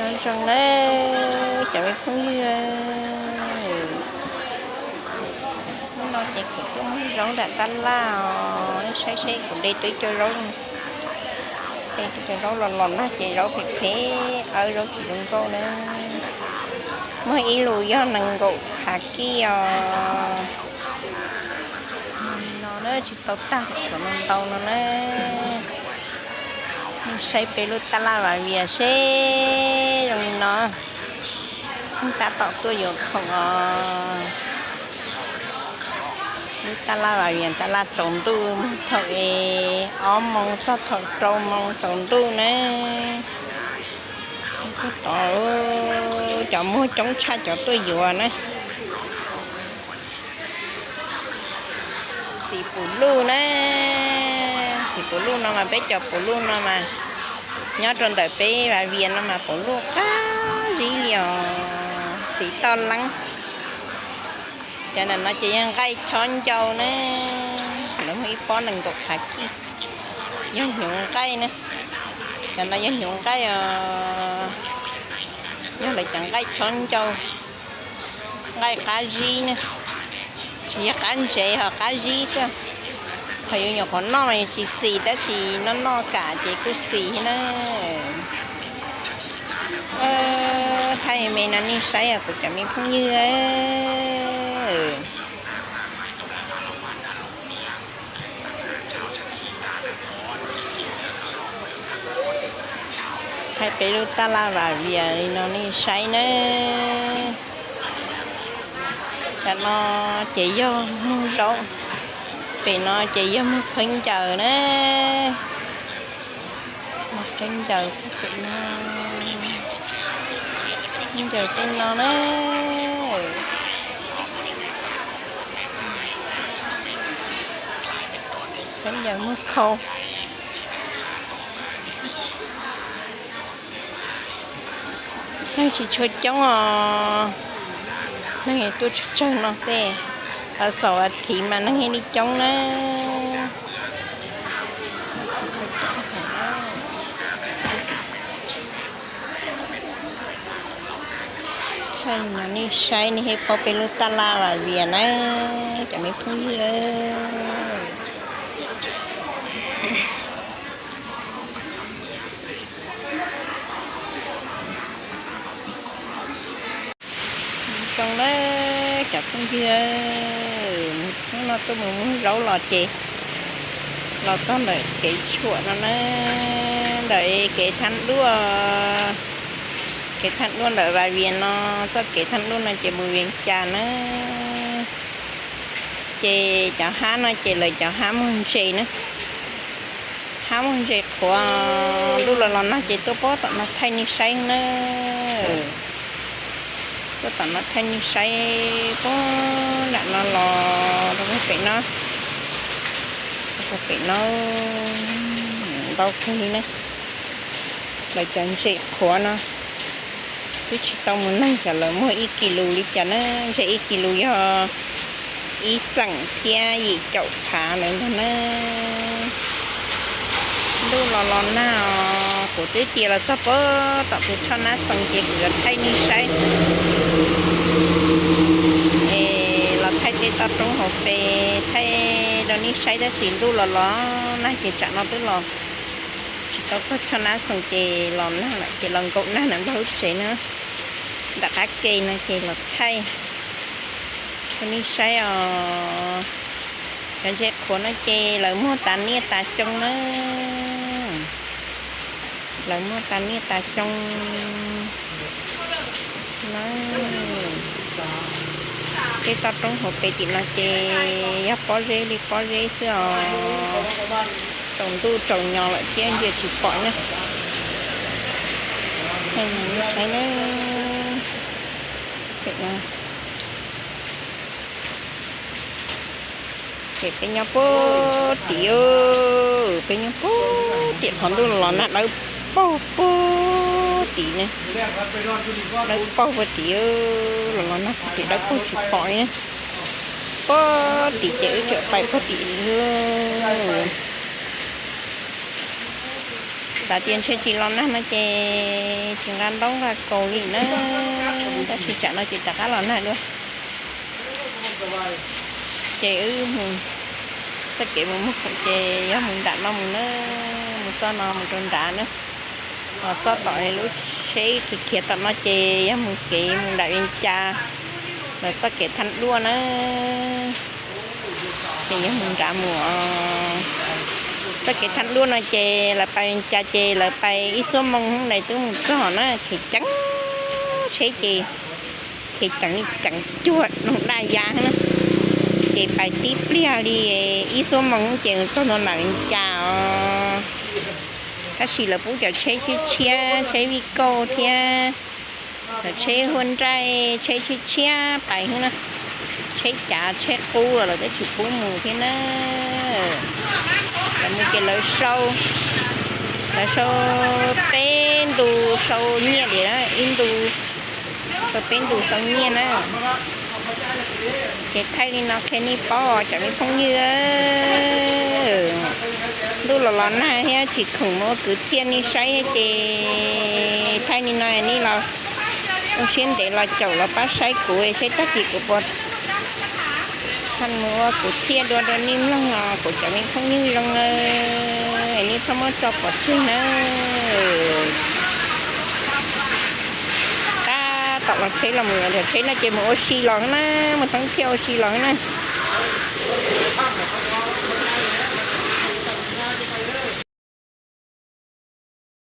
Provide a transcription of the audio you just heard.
Nyob zoo na cov me phooj ywg, hnub no ces kuv tuaj muag zaub nram tab laj os, nej saib seb kuv de tau ib co zaub, de tau ib co zaub los los nag ces zaub phem phem, awb zaub tsis zoo nkauj na. Muag ib lus yog nees nkaum phav kij os. No na tsis tau tag, tshuav ntau ntau no na. Nej saib peb lub tab laj Vas Vias seb zoo li no, tab tom tuaj yuav khoom os. Lub tab laj Vas Vias tab laj tsaus ntuj, muag thaum es ob moos txog thaum rau moos tsaus ntuj na. Tod cov muag coob tshaj cov tuaj yuav na. Txiv puv luj na, txiv puv luj no mas peb cov puv luj no mas nyob rau ntawm peb Vas Vias no mas puv luj qab zib li os, txiv toj leeb. Cov ntawm no ces yog nqaij chob ncau na, lawv muag ib pob nees nkaum phav kij, yog hnyuv nqaij na. Cov no yog hnyuv nqaij os, yog lawv cov nqaij chob ncau, nqaij qab zib na, tsis yog qab ntsev ho qab zib xwb. Thaum yus nyuam qhuav noj mas yus tsis xis, tab sis noj noj kam ces kuj xis na. Thaij me no nej saib os kuv cov me phooj ywg. Thaij peb lub tab laj Vas Vias li no nej saib nawb. Cov no ces yog muag zaub, pem no ces yog muag khaub ncaws na. Muag khaub ncaws pem no, khaub ncaws tej no na. Khaub ncaws muag khau. Neeg tsis tshua coob os, neeg tuaj tsawg tsawg no tej, thaum xaum as thiv mas neeg thiaj li coob na. Thaij no nej saib nej thiaj paub peb lub tab laj Vas Vias na cov me phooj ywg. Zoo na cov phooj ywg, hnub no tuaj mus muag zaub los ces los txog ntawm kev tshuam no na, ntawm kev thab duaj, kev thab duaj ntawm Vas Vias no, txoj kev thab duaj no ces mus Vias Cas na. Ces cov hab no ces lawv cov hab muag ntses na, hab muag ntses qhuav, ntuj los los nag ces tuaj pem tom no thaij nej saib na. Tuaj tom no thaij nej saib, pem nram no los rau pem no, rau pem no ntau kawg li na. Lawv cov ntses qhuav no twb tsis tau mus neeg, cov lawv muag ib kis lus li cas na, ntses ib kis lus yog ib xeem thiab yim caum phav lawm ntag na. Ntuj los los nag os, kuv twb cia los txog pem tom tus choj nab xoo ces kuv yuav thaij nej saib. Es los thaij tej toj roob hauv pes thaij rau nej saib tab sis ntuj los los nag ces tsam no twb los tsis tau txog choj nab xoo ces los nag lawm ces los nkaum nag na npawg lub tsev na. Nram qab ke no ces los thaij rau nej saib os. Cov ntses qhuav no ces lawv muag tas niaj tas xyoo na. Lawv muag tas niaj tas xyoo na. Tej toj roob hauv pes tim no ces yog pob zeb li pob zeb xwb os. Tsaus ntuj tsaus nyo lawm thiab ntsia tsis pom na. Saib na. Pem no. Ces peb nyob puag tim, peb nyob puag tim qhov ntuj los nag dawb paug puag tim ne. Dawb paug puag tim, los los nag puag tim dawb paug tsis pom li ne. Puag tim ces wb tseem pais puag tim. Xav tias ntshe tsis los nag no ces tsis nqa ntaub nqa kaus li na, tab sis tsam no ces rov qab los nag dua. Ces wb mus txoj kev mus muag khoom ces yog mus nram no mus na, mus txoj no mus rau nrad na. Los txoj tom lub tsheb khiav khiav tom no ces yog mus kev mus nram Vias Cas, lawv txoj kev thaj duaj na. Ces yog mus nrad mus, txoj kev thaj duaj no ces lawv pais Vias Cas ces lawv pais ib xuab moos ntawd twb mus txog na, cheem ceev, tsheb ces cheem ceev li ceev cuag noog daj ya na. Ces pais tib pliag li ib xuab moos ces txog nram Vias Cas os. Tab sis lawv pub cov tsheb tshiab tshiab, tsheb vij kauj thiab cov tsheb huaj nraij, tsheb tshiab tshiab pais xwb na. Tsheb cav tsheb qub los lawv twb tsis pub mus thiab na. Lawv mus ces lawv sau, lawv sau peb ntu sau nyiaj diam, ib ntu sau peb ntu sau nyiaj na. Ces thaij li no qhia nej paub cov me phooj ywg. Ntuj los los nag thiab tsis khoom mus ua kwv txhiaj nej saib ces thaij li no nej los ua siab ntev los caum los pab saib kuv saib tag kis kuv puas tau mus ua kwv txhiaj dua rau nej mloog os kuv cov me phooj ywg zoo. Nej txhob muab tso pov tseg na. Tab tom los tsheb los mus, tsheb no ces mus ua si los na, mus thoob thiaj ua si los na.